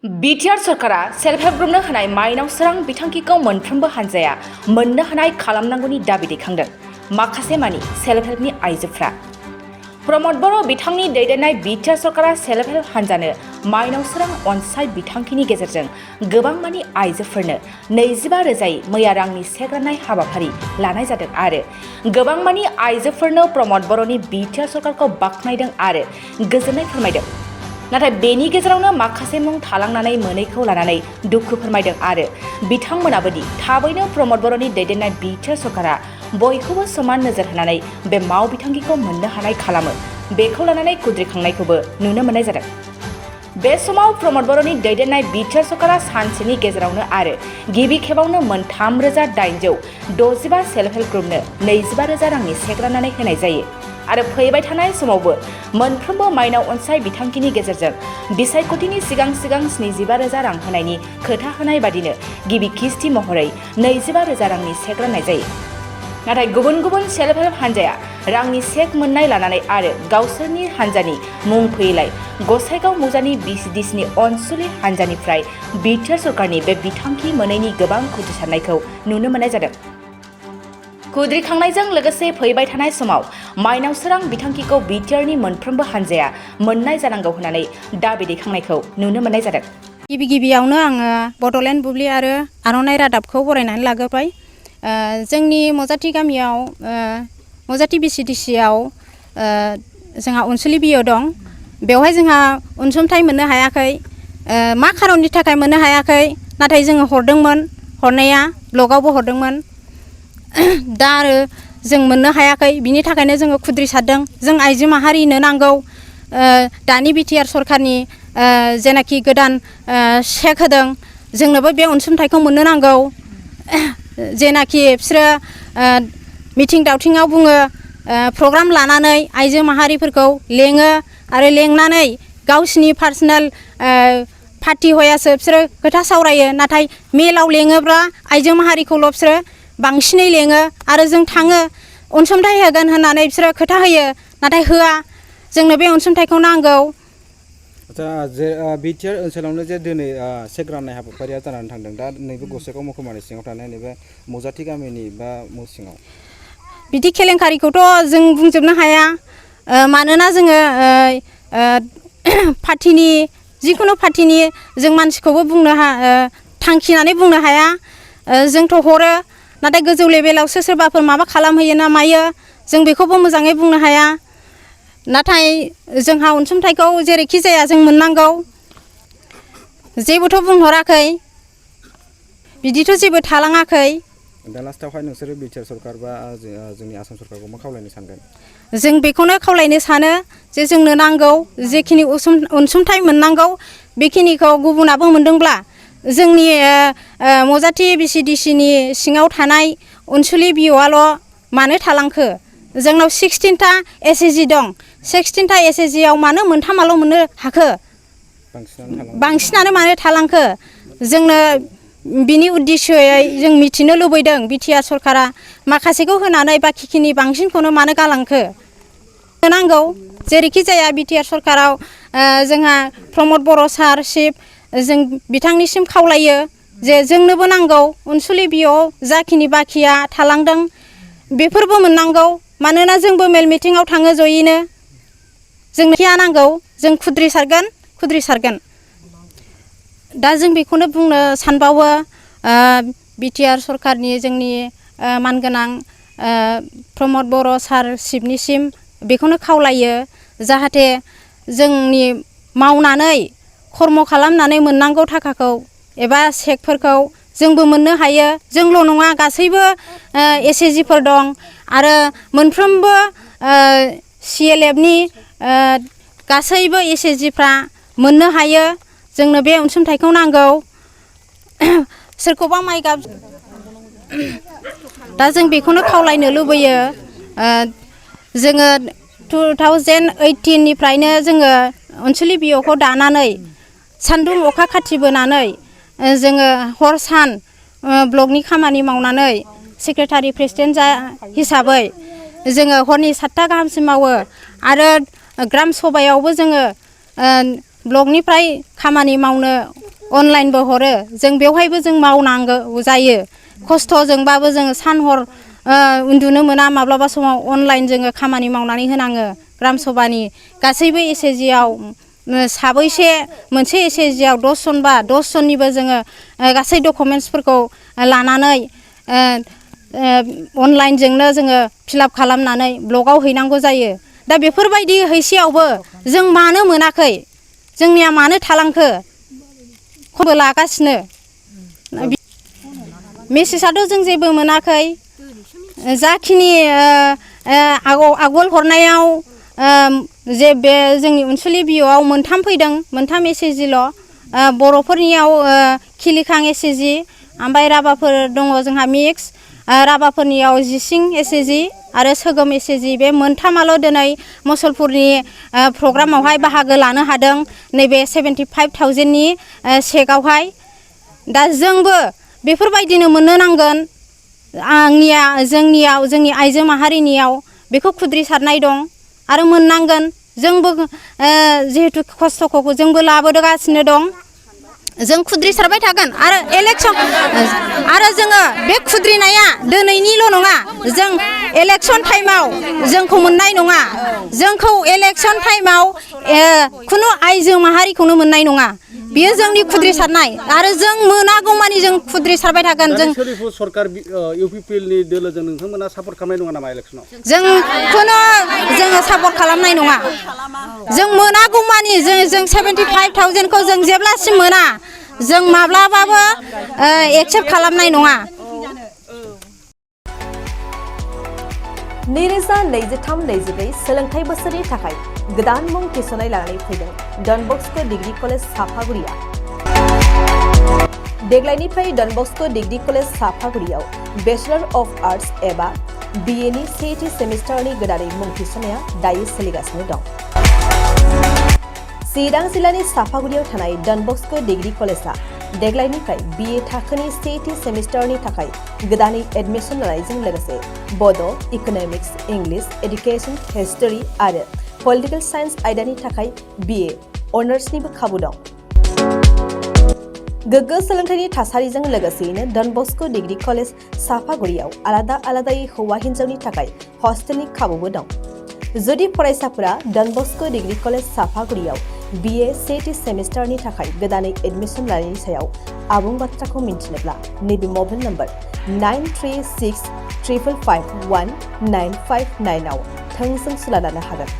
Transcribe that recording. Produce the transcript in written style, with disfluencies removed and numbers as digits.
BTR सरकारा self help ग्रुपनो होनाय माइनाव सोरां बिथांखिखौ मोनफ्रोमबो हानजाया मोननो हानाय खालामनांगौनि दाबि दैखांदों माखासे मानि सेल्फ हेल्पनि आइजोफ्रा। प्रमद बर' बिथांनि दैदेननाय बिटिआर सरकारा सेल्फ हेल्प हानजानो माइनाव सोरां अनसाय बिथांखिनि गेजेरजों गोबां मानि आइजोफोरनो 25,000 मैया रांनि चेक राननाय हाबाफारि लानाय जादों आरो गोबां मानि आइजोफोरनो प्रमद बर'नि बिटिआर सरकारखौ बाख्नायदों आरो गोजोननाय फोरमायदों। नाथाय बेनि गेजेरावनो माखासे मुं थालांनानै मोनैखौ लानानै दुखु फोरमायदों आरो बिथांमोनाबोदि थाबैनो प्रमद बर'नि दैदेननाय बिटिआर सरकारा बयखौबो समान नोजोर होनानै बे माव बिथांखिखौ मोननो हानाय खालामो बेखौ लानानै खुद्रिखांनायखौबो नुनो मोननाय जादों। बे समाव प्रमद बर'नि दैदेननाय बिटिआर सरकारा सानसेनि गेजेरावनो आरो गिबि खेबावनो 3,865 सेल्फ हेल्प ग्रुपनो 25,000 रांनि चेक राननानै होनाय जायो आरो फैबाय थानाय समावबो मोनफ्रोमबो माइनाव अनसाय बिथांखिनि गेजेरजों बिसायख'थिनि सिगां 25,000 रां होनायनि खोथा होनाय बादिनो गिबि किस्ति महरै 25,000 रांनि चेक राननाय जायो। नाथाय गुबुन गुबुन सेल्फ हेल्प हानजाया रांनि चेक मोननाय लानानै आरो गावसोरनि हानजानि मुं फैयैलाय गसाइगाव मौजानि बिसिडिसिनि अनसुलि हानजानिफ्राय बिटिआर सरकारनि बे बिथांखि मोनैनि गोबां खुद्रिसारनायखौ नुनो मोननाय जादों। खुद्रिखांनायजों लोगोसे फैबाय थानाय समाव माइनाव सोरां बिथांखिखौ बिटिआरनि मोनफ्रोमबो हानजाया मोननाय जानांगौ होननानै दाबि दैखांनायखौ नुनो मोननाय जादों। गिबियावनो आङो बड'लेण्ड बुब्लि आरो आर'नाइ रादाबखौ बरायनानै लाग्रोबाय। जोंनि मजाथि गामियाव मजाथि बिसिडिसिआव जोंहा अनसुलि बिओ दं। बेवहाय जोंहा अनसुंथाइ मोननो हायाखै। मा खारननि थाखाय मोननो हायाखै नाथाय जोङो हरदोंमोन, हरनाया ब्लगावबो हरदोंमोन। दा आरो जों मोननो हायाखै बिनि थाखायनो जोङो खुद्रिसारदों। जों आइजो माहारिनो नांगौ दानि बिटिआर सरकारनि जेनाखि गोदान चेक होदों जोंनोबो बे अनसुंथाइखौ मोननो नांगौ। जेनाखि बिसोरो मिथिं दावथिङाव बुङो प्रग्राम लानानै आइजो माहारिफोरखौ लेङो आरो लेंनानै गावसिनि पार्सनेल पार्टि हयासो बिसोरो खोथा सावरायो। नाथाय मेलाव लेङोब्ला आइजो माहारिखौल' बिसोरो बांसिनै लेङो आरो जों थाङो अनसुंथाइ होगोन होननानै बिसोरो खोथा होयो नाथाय होआ। जोंनो बे अनसुंथाइखौ नांगौ। आच्छा जे बिटिआर ओनसोलावनो जे दिनै चेक राननाय हाबाफारिया जानानै थांदों दा नैबे गसाइगाव महकुमानि सिङाव थानाय नैबे मजाथि गामिनि बा सिङाव बिदि केलेंकारिखौथ' जों बुंजोबनो हाया। मानोना जोङो पार्टिनि जिखुनु पार्टिनि जों मानसिखौबो बुंनो थांखिनानै बुंनो हाया। जोंथ' हरो नाथाय गोजौ लेभेलावसो सोरबाफोर माबा खालामहैयो ना मायो जों बेखौबो मोजाङै बुंनो हाया। नाथाय जोंहा अनसुंथाइखौ जेरैखि जाया जों मोननांगौ। जेबोथ' बुंहराखै बिदिथ' जेबो थालाङाखै। दा लास्टावहाय नोंसोरो बिटिआर सरकार बा जोंनि आसाम सरकारखौ मा खावलायनो सानगोन? जों बेखौनो खावलायनो सानो जे जोंनो नांगौ जेखिनि अनसुंथाइ मोननांगौ बेखिनिखौ गुबुनाबो मोनदोंब्ला जोंनि मजाथि बिसिडिसिनि सिङाव थानाय अनसुलि बिअ'आल' मानो थालांखो? जोंनाव 16टा SHG दं। 16टा SHGआव मानो मोनथामाल' मोननो हाखो? बांसिनानो मानो थालांखो? जोंनो बिनि उद्देश्यै जों मिथिनो लुबैदों बिटिआर सरकारा माखासेखौ होनानै बाखिखिनि बांसिनखौनो मानो गालांखो? नांगौ जेरैखि जाया बिटिआर सरकाराव जोंहा प्रमद बर' सार चिफ जों बिथांनिसिम खावलायो जे जोंनोबो नांगौ अनसुलि बिअ जाखिनि बाखिया थालांदों बेफोरबो मोननांगौ। मानोना जोंबो मेल मिटिङाव थाङो जयैनो। जोंनो नांगौ जों खुद्रिसारगोन। दा जों बेखौनो बुंनो सानबावो बिटिआर सरकारनि जोंनि मानगोनां प्रमद बर' सार चिफनिसिम बेखौनो खावलायो जाहाथे जोंनि मावनानै खर्म खालामनानै मोननांगौ थाखाखौ एबा चेकफोरखौ जोंबो मोननो हायो। जोंल' नङा गासैबो SHGफोर दं आरो मोनफ्रोमबो CLFनि गासैबो SHGफ्रा मोननो हायो। जोंनो बे अनसुंथाइखौ नांगौ। सोरखौबा माइ गाब दा जों बेखौनो खावलायनो लुबैयो जोङो 2018निफ्रायनो जोङो अनसुलि बिअ'खौ दानानै सान्दुं अखा खाथिबोनानै जोङो हर सान ब्लकनि खामानि मावनानै सेक्रेटारि प्रेसिडेन्ट हिसाबै जोङो हरनि 7टा गाहामसिम मावो आरो ग्राम सभायावबो जोङो ब्लकनिफ्राय खामानि मावनो अनलाइनबो हरो जों बेवहायबो जों मावनांगौ जायो खस्थ'जोंबाबो जोङो सान हर उन्दुनो मोना माब्लाबा समाव अनलाइन जोङो खामानि मावनानै होनाङो ग्राम सभानि गासैबो एसएचजिआव साबैसे मोनसे एसएचजिआव 10 जन बा 10 जननिबो जोङो गासै डकुमेन्टसफोरखौ लानानै अनलाइनजोंनो जोङो फिलआप खालामनानै ब्लगाव हैनांगौ जायो दा बेफोरबायदि हैसेयावबो जों मानो मोनाखै जोंनिया मानो थालांखो खबर लागासिनो मेसेजआथ' जों जेबो मोनाखै जाखिनि आगोल हरनायाव जे बे जोंनि अनसुलि बिअआव 3 फैदों 3 एसएचजिल' बर'फोरनियाव खिलिखां एसएचजि ओमफ्राय राभाफोर दङ जोंहा मिक्स राभाफोरनियाव जिसिं एसएचजि आरो सोगोम एसएचजि बे 3आल' दिनै मुसलपुरनि प्रग्रामावहाय बाहागो लानो हादों नैबे 75,000नि चेकआवहाय दा जोंबो बेफोरबायदिनो मोननो नांगोन जोंनियाव जोंनि आइजो माहारिनियाव बेखौ खुद्रिसारनाय दं आरो मोननांगोन जोंबो जिहेतु खस्थ'खौ जोंबो लाबोगासिनो दं जों खुद्रिसारबाय थागोन आरो इलेक्सन आरो जोङो बे खुद्रिनाया दिनैनिल' नङा जों इलेक्सन टाइमाव जोंखौ मोननाय नङा जोंखौ इलेक्सन टाइमाव खुनु आइजो माहारिखौनो मोननाय नङा बियो जोंनि खुद्रिसारनाय आरो जों मोनागौमानि जों खुद्रिसारबाय थागोन जों सरकार इउपिपिएलनि दोलोजों नोंथांमोना सापर्ट खालामनाय नङा नामा इलेक्सनाव जों खुनु जोङो सापर्ट खालामनाय नङा जों मोनागौमानि जों 75,000खौ जों जेब्लासिम मोना जों माब्लाबाबो एक्सेप्ट खालामनाय नङा 2023-24 सोलोंथाइ बोसोरनि थाखाय गोदान मुं थिसननाय लानानै फैदों डन बस्को डिग्री कलेज साफागुरिया देग्लायनिफ्राय डन बस्को डिग्री कलेज साफागुरियाव बेचलर अफ आर्ट्स एबा बिएनि सेथि सेमिस्टारनि गोदानै मुं थिसननाया दायो सोलिगासिनो दं चिरां जिल्लानि साफागुरियाव थानाय डन बस्को डिग्री कलेजआ देग्लायनिफ्राय बिए थाखोनि सेथि सेमिस्टारनि थाखाय गोदानै एडमिशन लानायजों लोगोसे बड', इक'नमिक्स, इंलिश, एडुकेशन, हिस्टरी आरो पलिटिकल साइन्स आयदानि थाखाय बिए अनार्सनिबो खाबु दं गोग्गो सोलोंथाइनि थासारिजों लोगोसेयैनो डन बस्को डिग्री कलेज साफागुरियाव आलादा आलादायै हौवा हिन्जावनि थाखाय हस्टेलनि खाबुबो दं जुदि फरायसाफोरा डन बस्को डिग्री कलेज साफागुरियाव बिए सेथि सेमिस्टारनि थाखाय गोदानै एडमिशन लानायनि सायाव आबुं बाथ्राखौ मिन्थिनोब्ला नैबे मबाइल नम्बर 9365551959 आव थोंजों सुला लानो हागोन